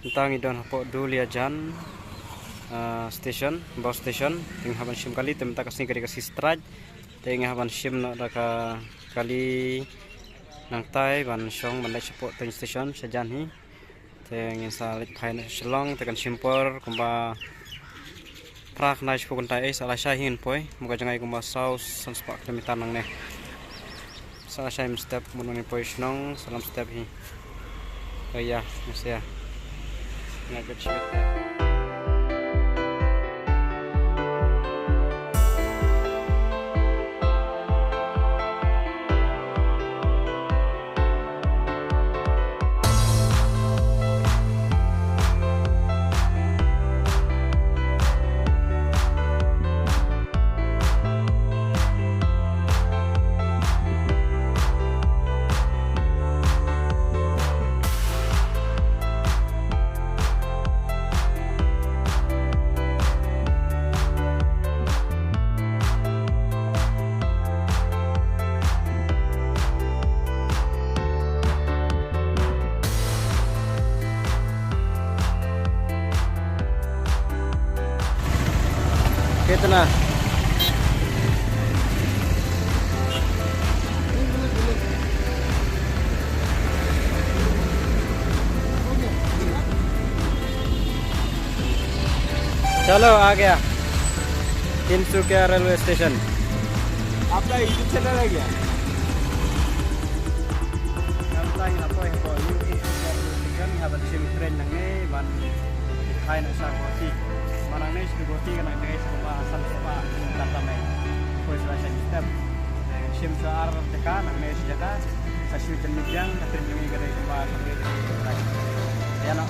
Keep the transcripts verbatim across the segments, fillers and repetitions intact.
Mynta ngi don hapoh Duliajan, ah, station, bus station. Te ngi hap ban shim kali, te mynta ka sngi ka dei ka sngi strike. Te ngi hap ban shim noh da ka kali nangtai ban shong ban leit shapoh train station shajan hi. Te ngin sa leit phai noh sha Shillong, te kan shim por kumba phra khyndai shiphew kynta, eh, sa lashai hi ngin poi. Mo ka jngai kumba saw san spah kilometer nangne. Sa lashai mynstep, mo ngin poi shnong, sa lam step hi. Oh ya, ngin sa ïa. Ngin ïa. कितना? चलो, आ गया तिनसुकिया रेलवे स्टेशन। आपका YouTube चैनल है क्या? Ngan poi, ngan poi, ngan poi. Ngi hap ban shim train nangne ban phai noh sha Guwahati. Ba nangne sha Guwahati ka nang dei kumba san spah kilometer tam eh. Poi sha sha step. Shim sha ar jaka, nangne sha jaka. Sa shu jan midiang, ka train nangne ka dei kumba san dei. Ya na.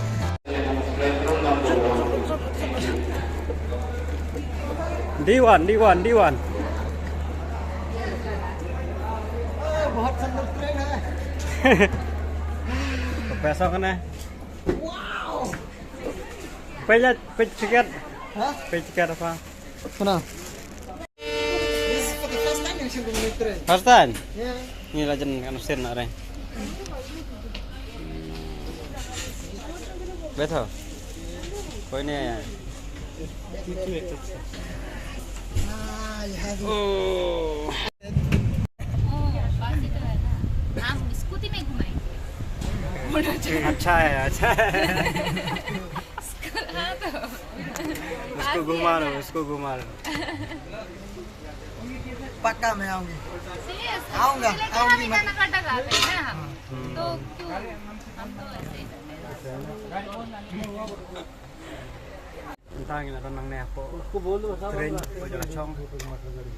D one, D one, D one. बहुत सुंदर ट्रेन है। तो पैसा कौन है? वाओ। पहले पे टिकट। हाँ? पे टिकट था। सुना। This is for the first time in Shillong Metro. First time? Yeah. Ni la jan kan sen na re. Beto. Koi ne ya. Ah, you have it. Oh. ओ, बस ही तो है ना। हम स्कूटी में घुमाएंगे। अच्छा है, अच्छा है। हाँ तो। उसको घुमा लो, उसको घुमा लो। पक्का मैं आऊंगी। Serious? आऊंगा, आऊंगी मैं। ना कटा जाते हैं ना हम। तो क्यों? हम तो ऐसे ही करते हैं। Mynta ngi la don nangne hapoh train, hapoh jaka shong.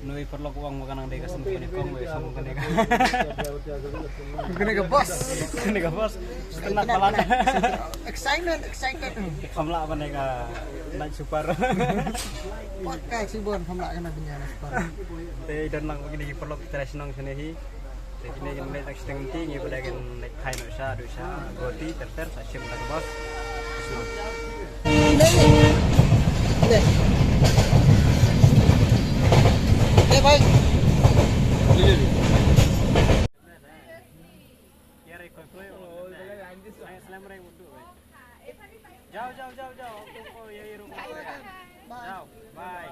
Nui paralok u ong ba ka nang dei ka seng kane kong, ba seng kane ka. Kane ka bus. Kane ka bus. Kane ka bus. Excitement, excited. Kham lah ban ïa ka night super. Pakka shibun kham lah kane ka night super. Te don lang ba kine ki paralok ki trai shnong shane hi. Te kine kin leit na ka shnong ti ngi ba dei kin leit phai noh sha, duh sha Guwahati ter ter sa shim da ka bus. Shnong. Le bhai. Jao, jao, jao, jao. Jao, bye.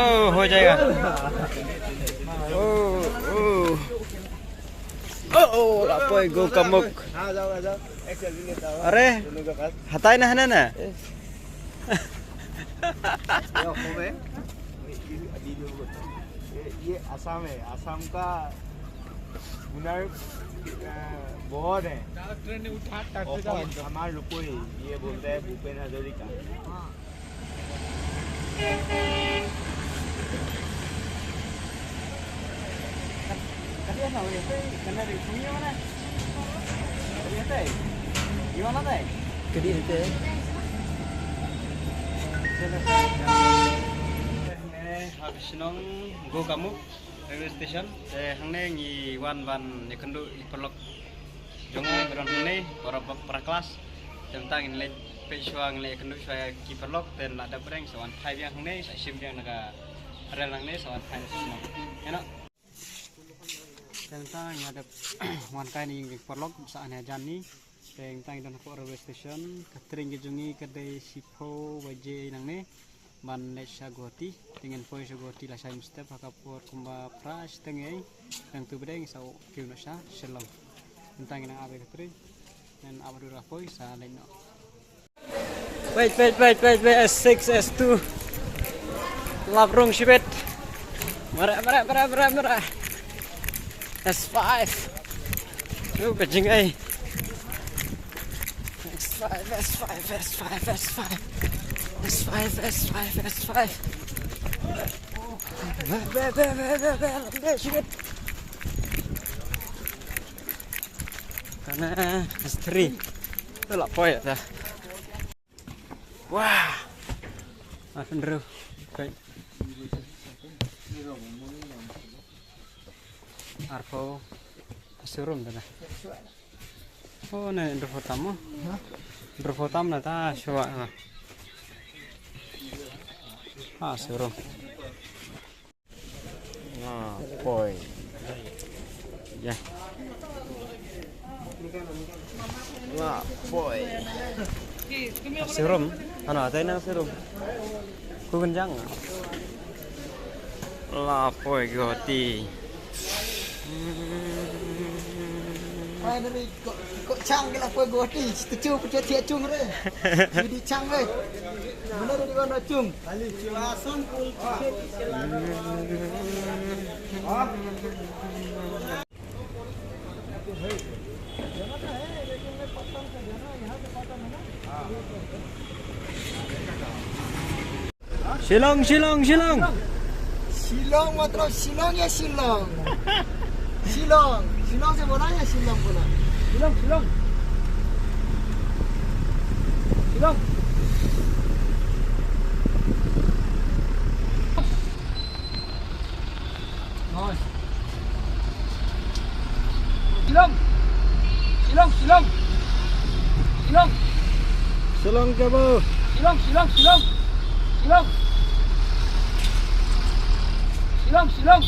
ओ, हो जाएगा। ओ, ओ। ओ, ओ, लापोय गोकामुख। अरे, हटाए ना, है ना, ना? ये, ये असम है, असम का हुनर, अ, बहुत है। অসম আমাৰ লোকই, ये बोलता है भूपेन हजारिका। Kadi hete. Shnong Gokamu railway station. Te hangne ngi wan ban ïakynduh ïa ki paralok jong ngi ba don hangne, para, para class. Te mynta ngin leit peit shuwa, ngin leit ïakynduh shuwa ïa ki paralok, te la dep pyrshang sa wan phai biang hangne, sa shim biang na ka rel hangne, sa wan phai na shnong. Ïa no. Te mynta ngi la dep wan kai na ïing ki paralok, sa ane jan ni. Te mynta ngi don hapoh railway station, ka train ka jong ngi ka dei shiphew baje nangne ban leit sha Guwahati. Te ngin poi sha Guwahati lashai mynstep ha ka por kumba phra shiteng ei. Te nangtu bad ngi sa kiew noh sha Shillong. Mynta ngi nang ap ïa ka train. Ngan ap haduh ba poi sa leit noh. Wait, wait, wait, wait, wait. S six, S two. Lap rung shibit. Mara, mara, mara, mara, mara. S five. Ruh ka jingei. S five, S five, S five, S five. S five, S five, S five. Be, be, be, be, be, be, be, shibit. Kane S three. Tu la poi ta. Wah. Arphew hynriew. Kai. Arphew. Showroom ta na. Oh, ne hynriewphew tam mo. Hynriewphew tam na ta shuwa. Ha, showroom. Ah, poi. Ya. Ah, poi. Showroom. Ano, atai na showroom. Ku kenjang. La poi Guwahati. Finally, ko, ko chang ke la poi Guwahati. Setuju, pecah tiap cung re. Jadi chang re. Mana tadi warna cung? Shillong, Shillong, Shillong. शिलोंग मतलब शिलोंग या शिलोंग? शिलोंग, शिलोंग से बोला या शिलोंग बोला? शिलोंग, शिलोंग। शिलोंग। Shillong. Shillong, Shillong. Shillong. Shillong ke, bro. Shillong, Shillong, Shillong. Shillong. Shillong, Shillong.